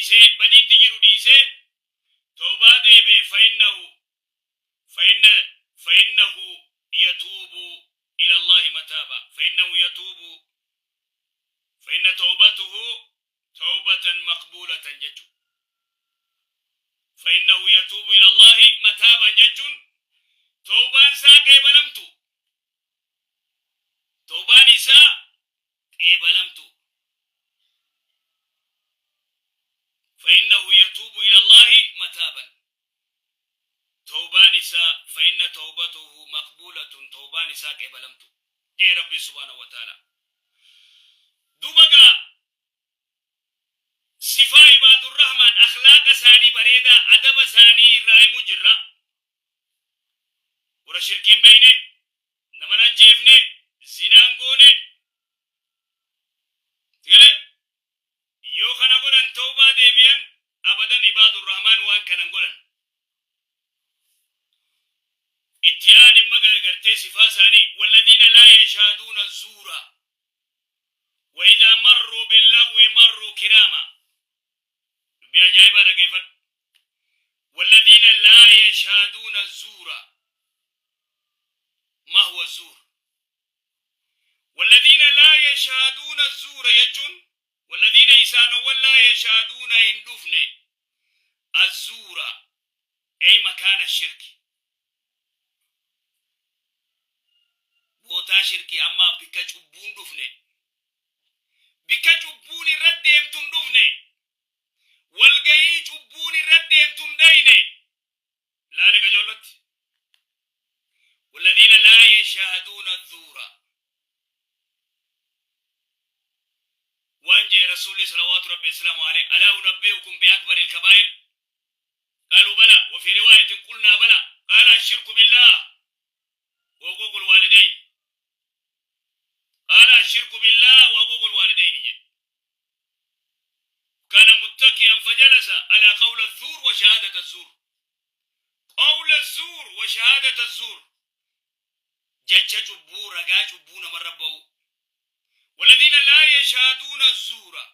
Dhiisee badiitti jiru dhiisee tawbaa deebi'e fa'innahu fa'inna fa'innahu yatuubu ila Allaahi mataaba fa'innahu yatuubu fa'inna tawbatuhu tawbatan maqbuulatan jechu fa'innahu yatuubu ila Allaahi mataaban jechuun tawbaan isaa qeebalamtu tawbaan isaa qeebalamtu fa'innahu yatuubu ila Allaahi mataaban tawbaan isaa fa'inna tawbatuhu maqbuulatun tawbaan isaa qeebalamtu jee Rabbi subhaanahu wa ta'ala. Duuba gaa sifaa ibaadurrahmaan akhlaaqa isaanii bareedaa adaba isaanii irraa himu jirra. Warra shirkii hin beeyne, nama hin ajjeefne, zinaa hin goone. Sigalee yoo kana godhan tawbaa deebi'an abadan ibaadurrahmaan waan kana hin godhan. Itti aan imma gartee sifaa isaanii walladiina laa yashaaduuna zuura wa idhaa marruu billagwi marruu kiraama. Dubbii ajaa'ibaa dhaggeeffadhu. Walladiina laa yashaaduuna zuura. Ma huwa zuur? Walladiina laa yashaaduuna zuura jechuun walladiina isaanowwan laa yashaaduuna hin dhufne azzuura ay makaana shirki bootaa shirkii ammaa bikka cubbuun dhufne bikka cubbuun irra deemtu hin dhufne walgayii cubbuun irra deemtu hin dhayne laali qajoollotti walladhiina laa yashhaduuna zuura waan jee rasuulli salawaatu rabbi islaamu alayhi alaa unabbi'ukum biakbari alkabaa'ir qaaluu bala wa fi riwaayatin qulnaa bala qaala ashirku billaah wa uquuqu alwaalidayn qaala ashirku billaah wa uquuqu alwaalidayn jedhe كان متكئا فجلس على قول الزور وشهادة الزور قول الزور وشهادة الزور jecha cubbuu ragaa cubbuu namarra ba'u walladhiina laa yashhaduuna zuura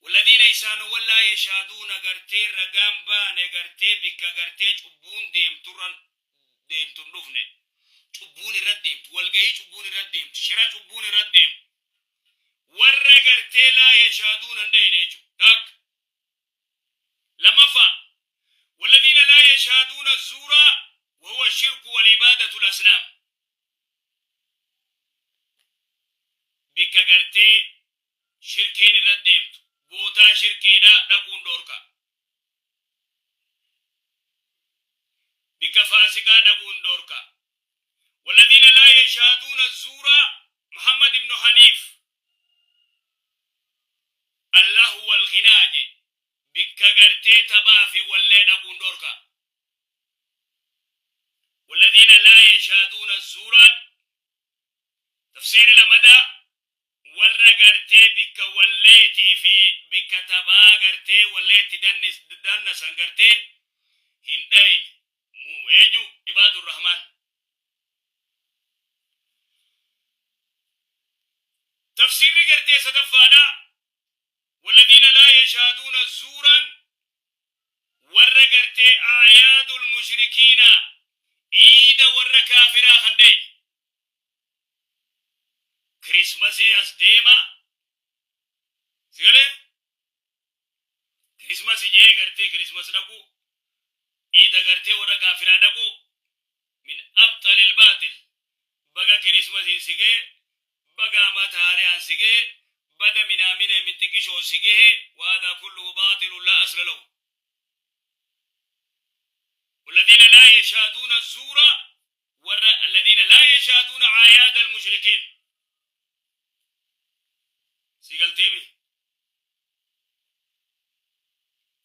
walladhiina isaanowwan laa yashhaduuna gartee ragaan baane gartee bikka gartee cubbuun deemturran deemtu hin dhufne cubbuun irra deemtu walgahii cubbuun irra deemtu shira cubbuun irra deemtu warra gartee laa yashhaduuna hin dhayne jechuudha takka lammaffaa walladhiina laa yashhaduuna zuura wahuwa shirku wal-ibaadatu al-asnaam bikka gartee shirkiin irra deemtu bootaa shirkiidha dhaquun dhoorka bikka faasiqaa dhaquun dhoorka walladhiina laa yashhaduuna zuura Muhammad ibnu Haniif allahu wal ghinaa je bikka gartee taphaa fi wallee dhaquun dhoorka walladhiina laa yashhaduuna zuuraan tafsiiri lamadaa warra gartee bikka walleetii fi bikka taphaa gartee walleetti dannasan gartee hin dhayne eenyu ibaadurrahmaan tafsiirri gartee sadaffaadha walladhiina laa yashhaduuna zuuraan warra gartee aayaadul mushrikiina iida warra kaafiraa kan dhayne kirismasii as deema sigalee kirismasi jee gartee kirismas dhaqu iida gartee warra kaafiraa dhaqu min abxalil baaxil baga kirismasiin sigee baga amata haareyaan sigee bada minaamine min xiqishoon sigehe wa hadha kulluhu baaxilun laa asla lahu والذين لا يشهدون الزور ور الذين لا يشهدون أعياد المشركين سيقلتيمي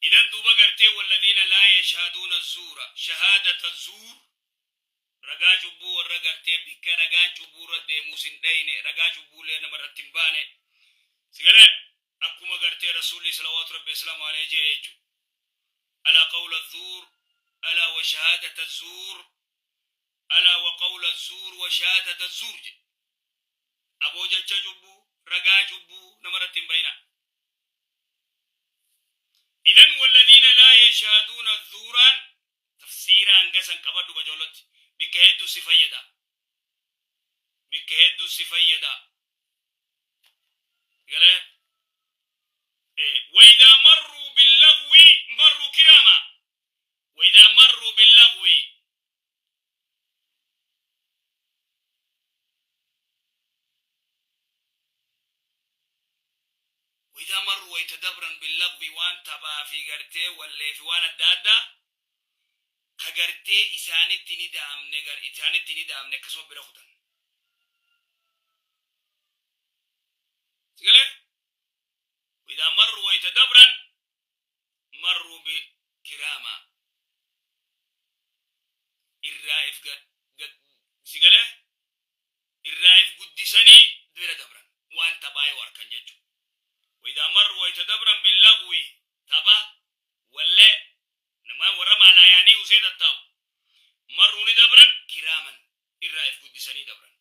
إذن دوبا قرتي والذين لا يشهدون الزور شهادة الزور ragaa cubbuu warra gartee bikka ragaan cubbuu irra deemuus hin dhayne ragaa cubbuullee namarratti hin baane sigalee akkuma gartee rasuulli salawaatu rabbi islaamu alayhi jee jechu alaa qawla zuur alaa wa shahaadata zuur alaa wa qawla zuur wa shahaadata zuur jedhe aboo jecha cubbuu ragaa cubbuu namarratti hin bayina. yashhaduuna zuuraan tafsiira hanga san qabadhu qajoolotti bikka hedduu si fayyada, bikka hedduu si fayyada. Galee وإذا مروا باللغو مروا كراما. وإذا مروا باللغو وإذا مروا ويتدبرا باللغو وان تبا في غرتي ولا في وان الدادة كغرتي إسانتي ندام نغر إسانتي ندام نكسو برخدن سيقولي وإذا مروا ويتدبرا مروا بكرامة الرائف سيقولي الرائف قدسني دبر دبرا وان تباي واركن ججو. وإذا مروا ويتدبرا باللغو تبا ولا نما ورما لا يعني وزيد التاو مروا ندبرا كراما الرائف قدسني دبرا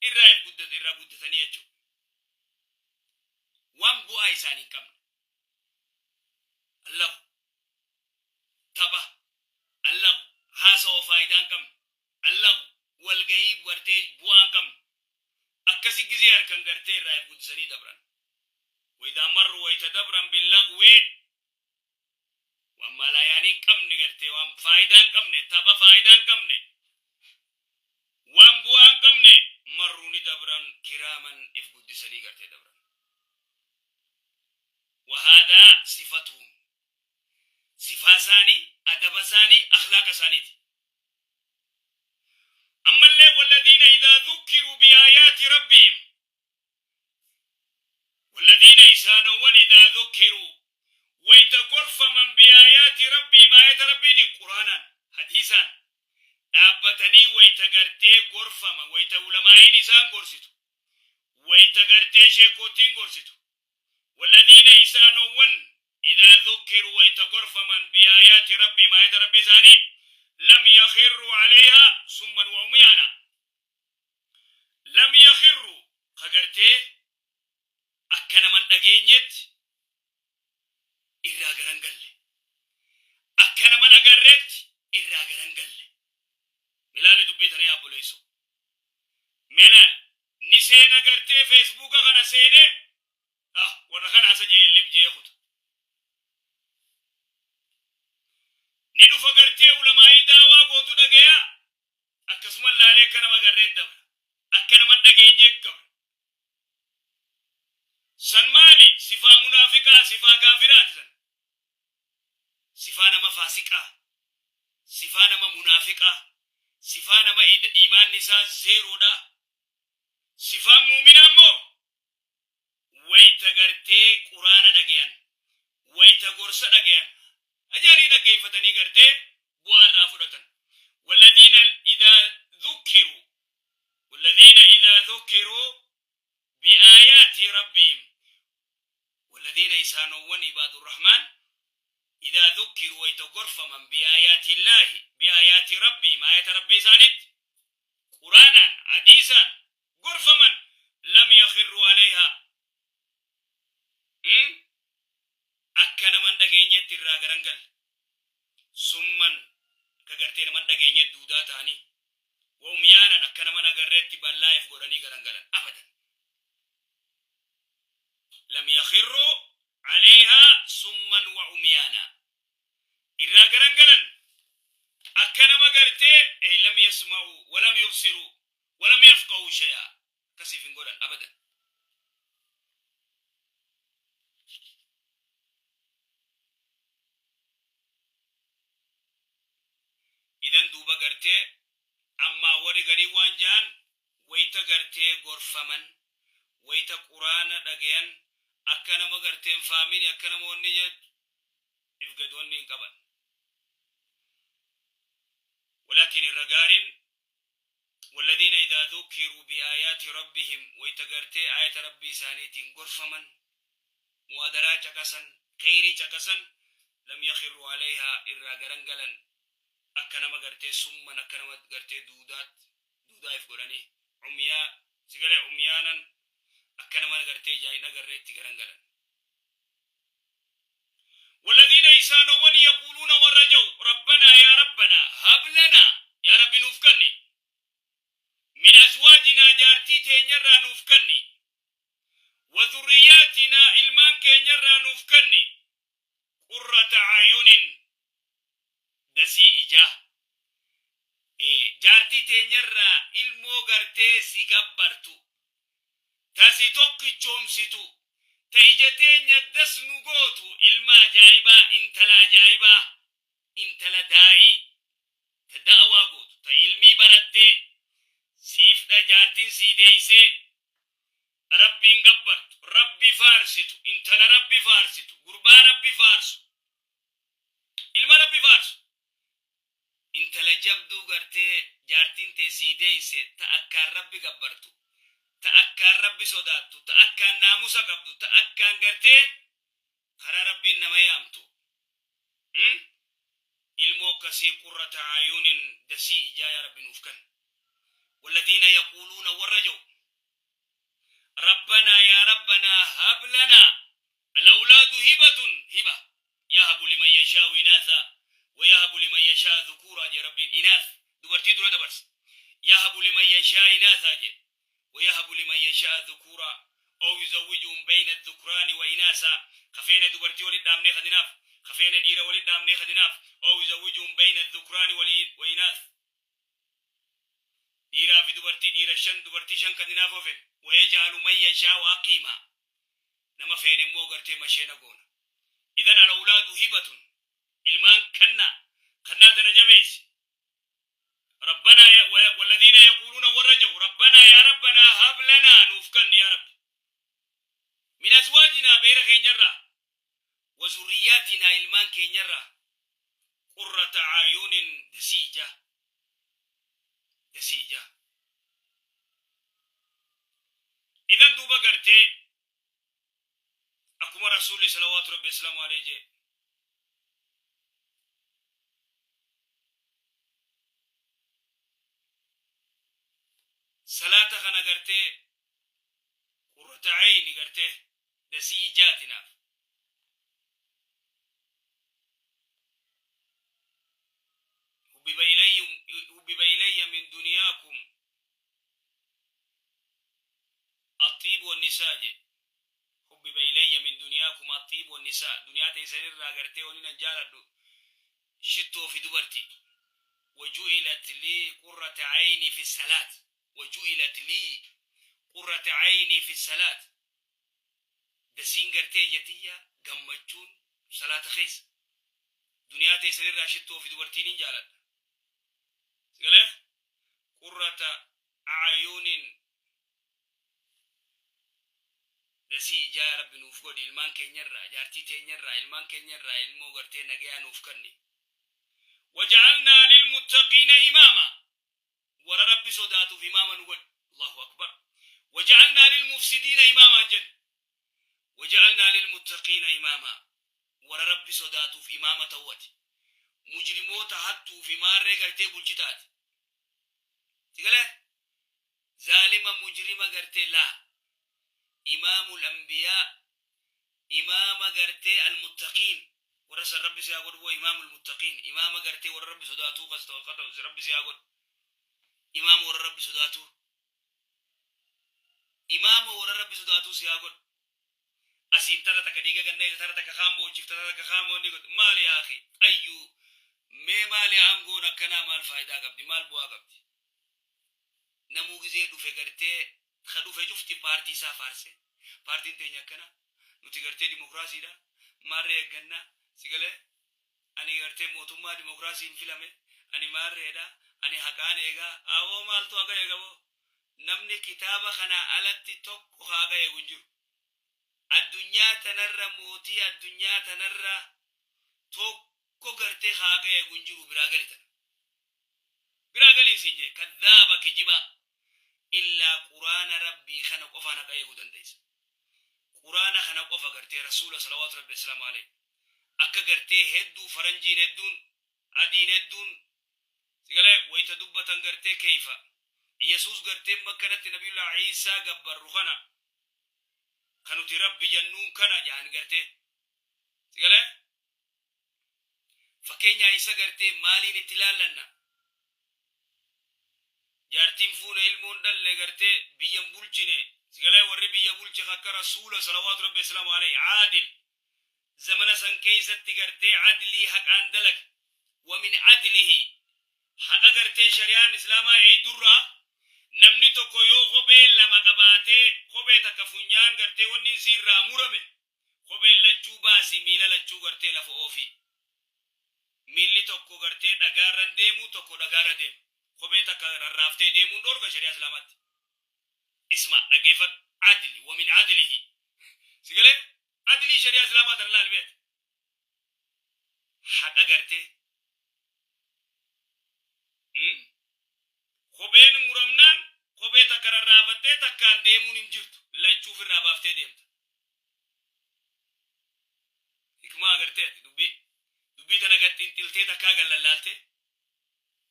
الرائف قدس الرا قدسني يجو وان بوا إساني كم اللغو تبا اللغو هاسو فايدان كم اللغو والغيب ورتي بوان كم أكسي جزيار كان غرتي الرائف قدسني دبرا. وإذا مروا ويتدبرا باللغو وما لا يعني كم نغرتي وان فايدان كم نه تبا فايدان كم نه وان بوان كم نه مروا ندبرا كراما إف قدسني غرتي دبرا. وهذا صفتهم صفة ثاني أدب ثاني أخلاق ثاني. أما اللي والذين إذا ذكروا بآيات ربهم والذين إسانون إذا ذكروا ويتغرف من بآيات ربهم آيات ربي دي قرآنا حديثا دابتني ويتغرتي غرفة من ويتعلماء إسان غرستو ويتغرتي شيكوتين غرستو. والذين إسانون إذا ذكروا ويتغرف من بآيات ربهم آيات ربي ثاني لم يخروا عليها سما وعميانا. لم يخروا خغرتي أكنا من أجينيت إرا غرنجل أكنا من أجرت إرا غرنجل. ملال دبيتني أبو ليسو ملال نسينا غرتي فيسبوك غنا سيني ورخنا سجي اللي بجي خط ندو فغرتي علماء دعوة قوتو دغيا أكسم الله عليك أنا ما غريت دبر أكنا من دغينيك كبر سن مالي صفة منافقة صفة كافرات سن صفة نما فاسقة صفة نما منافقة صفة نما إيمان نساء زيرو دا صفة مؤمنة مو ويتغرتي قرآن دغيان ويتغرس دغيان أجاري دغيفتني غرتي بوار رافدتن. والذين إذا ذكروا والذين إذا ذكروا بآيات ربهم والذين يسانون عباد الرحمن إذا ذكروا ويتغرف من بآيات الله بآيات ربهم آيات ربي سانت قرآنا حديثا غرف من لم يخروا عليها أكنا من دغينيت الراغرنجل سمن كغرتين من دغينيت دودا تاني وميانا أكنا من أغريت باللايف غراني غرنجلن أبدا لم يخروا عليها سما وعميانا الراغرنجلن أكنا مغرتي أي لم يسمعوا ولم يبصروا ولم يفقهوا شيئا كسيف غران أبدا. إذن دوبا غرتي أما وري غري وانجان ويتا غرتي غرفمن ويتا قرآن دغيان أكنا مغرتين فامين أكنا موني إفقدوني انقبل. ولكن الرجارين والذين إذا ذكروا بآيات ربهم ويتغرتي آيات ربي سانيتين غرفمن مؤادرة چكسن خيري چكسن لم يخروا عليها إرا غرنغلن أكنا مغرتي سمن أكنا مغرتي دودات دودايف غراني عميا سيغلي عميانا أكنا مغرتي جاي نغرتي غرنغلن. والذين Isaanowwan yaquuluuna warra ja'u, Rabbanaa yaa Rabbanaa, hab lanaa, yaa Rabbi nuuf kanni, min azwaajinaa, jaartii teenyarraa nuuf kanni, wa dhurriyyaatinaa, ilmaan keenyarraa nuuf kanni, qurrata a'yunin, dasii ijaa. Jaartii teenyarraa ilmoo gartee si gabbartu, ta si tokkichoomsitu, ta ija teenya das nu gootu, ilma ajaa'ibaa, intala ajaa'ibaa, intala daa'ii, ta da'waa gootu, ta ilmii barattee, siif dha jaartiin sii deeysee, Rabbiin gabbartu, Rabbi faarsitu, intala Rabbi faarsitu, gurbaa Rabbi faarsu, ilma Rabbi faarsu. Intala jabduu gartee jaartiin tee sii deeyse, ta akkaan Rabbi gabbartu, ta akkaan Rabbi sodaattu, ta akkaan naamusa qabdu, ta akkaan gartee karaa Rabbiin nama yaamtu. Ilmoo akkasii, qurrata a'yunin, dasii ijaa, yaa Rabbi nuuf kanni. Walladiina yaquuluuna, warra je'u, Rabbanaa yaa Rabbanaa hab lanaa, al-awlaadu hibatun, hiba, yahabu liman yashaa'u inaatha wa yahabu liman yashaa dhukuura jee Rabbiin. Inaath, dubartii dura dabarse. Yahabu liman yashaa inaatha jee, wa yahabu liman yashaa dhukuura, aw yuzawwijuhum bayna dhukraani wa inaasa. Ka feene dubartii walit dhaabnee kadinaaf, ka feene dhiira walit dhaabnee kadinaaf. Aw yuzawwijuhum bayna dhukraani wa inaath, dhiiraa fi dubartii, dhiira shan, dubartii shan kadinaaf ofen. Wa yaj'alu man yashaa'u aqiima, nama feene immoo gartee masheena goona. Idan al-awlaadu hibatun, ilmaan kannaa, kannaa tana jabeessi. Rabbanaa ya, walladhiina yaquuluuna, warra jedhu, Rabbanaa yaa Rabbanaa hab lanaa, nuuf kanni yaa Rabbi, min azwaajinaa, beera keenyarraa, wa zurriyyaatinaa, ilmaan keenyarraa, qurrata a'yunin, dasii ijaa, dasii ijaa. Idan duuba gartee akkuma Rasuulli salawaatu Rabbi islaamu alayhi jee, salaata kana gartee qurrata ayni, gartee dasii ijaatinaaf. Hubbiba ilayya min duniyaakum axiib wannisaa je. Hubbiba ilayya min duniyaakum axiib wannisaa, duniyaa teessan irraa gartee wani nan jaaladhu shittoo fi dubarti. Waju'ilat lii qurrata ayni fi salaat, waju'ilat lii qurrata ayni fi salaat, dasiin gartee ija tiyya, gammachuun salaata keessa. Duniyaa teessan irraa shittoo fi dubartiin hin jaaladha. Sigalee qurrata a'yunin, dasii ijaa, yaa Rabbi nuuf godhi ilmaan keenyarraa, jaartii teenyarraa, ilmaan keenyarraa ilmoo gartee nagayaa nuuf kanni. Waja'alnaa lilmuttaqiina imaama, warra Rabbi sodaatuuf imaama nu godhi. Allahu akbar. Waja'alnaa lilmufsidiina imaama hin jenne. Waja'alnaa lilmuttaqiina imaama, warra Rabbi sodaatuuf imaama ta'uu ati. Mujrimoota hattuu fi maarree gartee bulchitaati. Sigalee zaalima mujrima gartee laa. Imaamul anbiyaa, imaama gartee almuttaqiin, warra san Rabbi si haa godhu. Imaamul muttaqiin, imaama gartee warra Rabbi sodaatuu kas ta'u Rabbi si haa godhu. Imaama warra Rabbi sodaatuu, imaama warra Rabbi sodaatuu si haa godhu. Asiin tara takka dhiiga ganna, tara takka kaan boochifta, tara takka kaan moonni godhu. Maali yaa akhi? Ayyuu mee maali aangoon akkanaa? Maal faayidaa qabdi? Maal bu'aa qabdi? Namuu gizee dhufe gartee ka dhufe cufti paartii isaa faarse. Paartiin teenya akkana, nuti gartee dimokiraasiidha, maarree eeggannaa. Si galee, ani gartee mootummaa dimokiraasiin filame, ani maarreedha, ani haqaan eegaa. Aboo, maaltu haqa eega boo? Namni kitaaba kanaa alatti tokko ka haqa eegu hin jiru. Addunyaa tanarra mootii addunyaa tanarra tokko gartee ka haqa eegu hin jiru. Biraa gali tana, biraa galii siin jee, kadhaaba, kijibaa. Illaa Quraana Rabbii kana qofaan haqa eeguu dandeessa. Quraana kana qofa, gartee Rasuula salawaatu Rabbi islaamu alayhi. Akka gartee hedduu faranjiin hedduun, adiin hedduun, sigalee, wayta dubbatan gartee keeyfa Yesuus gartee makkanatti Nabiyullah Iisaa gabbarru kana, kan nuti Rabbi jennuun kana jedhan gartee, sigalee. Fakkeenyaa isa gartee maaliin itti laallanna? Jaartiin fuune, ilmoon dhalle, gartee biyyan bulchine. Sigalee warri biyya bulche akka Rasuula salawaatu rabbi islaamu alayhi caadil zamana san keeysatti gartee adlii haqaan dalag. Wa min adlihi, haqa gartee shari'aan islaamaa eeydurraa, namni tokko yoo kophee lama qabaatee, kophee takka funyaan gartee wanni isii irraa murame, kophee lachuu baasi, miila lachuu gartee lafa oofi. Miilli tokko gartee dhagaarra deemu, tokko dhagaarra deemu. Kophee takka rarraaftee deemuun dhorka shari'aa islaamaatti. Isma, dhaggeeffadhu. Adli, wa min adlihi. Sigalee adlii shari'aa islaamaa tana laal beet. Haqa gartee kopheen muramnaan kophee takka rarraafattee takkaan deemuun hin jirtu. Lachuuf irraa baaftee deemta. Hikmaa agartee ati dubbii tana gad xinxiltee takkaa gallallaalte.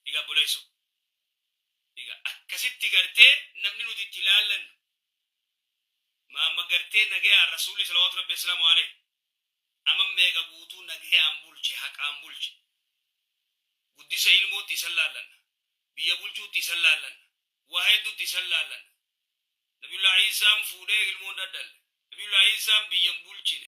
Egaa buleessu. Egaa akkasitti gartee namni nuti itti ilaallannu maamma gartee nagayaan Rasuulli salawaatu rabbi islaamu alayhi amma meeqa guutuu nagayaan bulche, haqaan bulche. Guddisa ilmootti isan laallanna. Biyya bulchuutti isan laallanna. Waa hedduutti isan laallanna. Nabiyullah Iisaan fuudhee ilmoon daddalle. Nabiyullah Iisaan biyyan bulchine.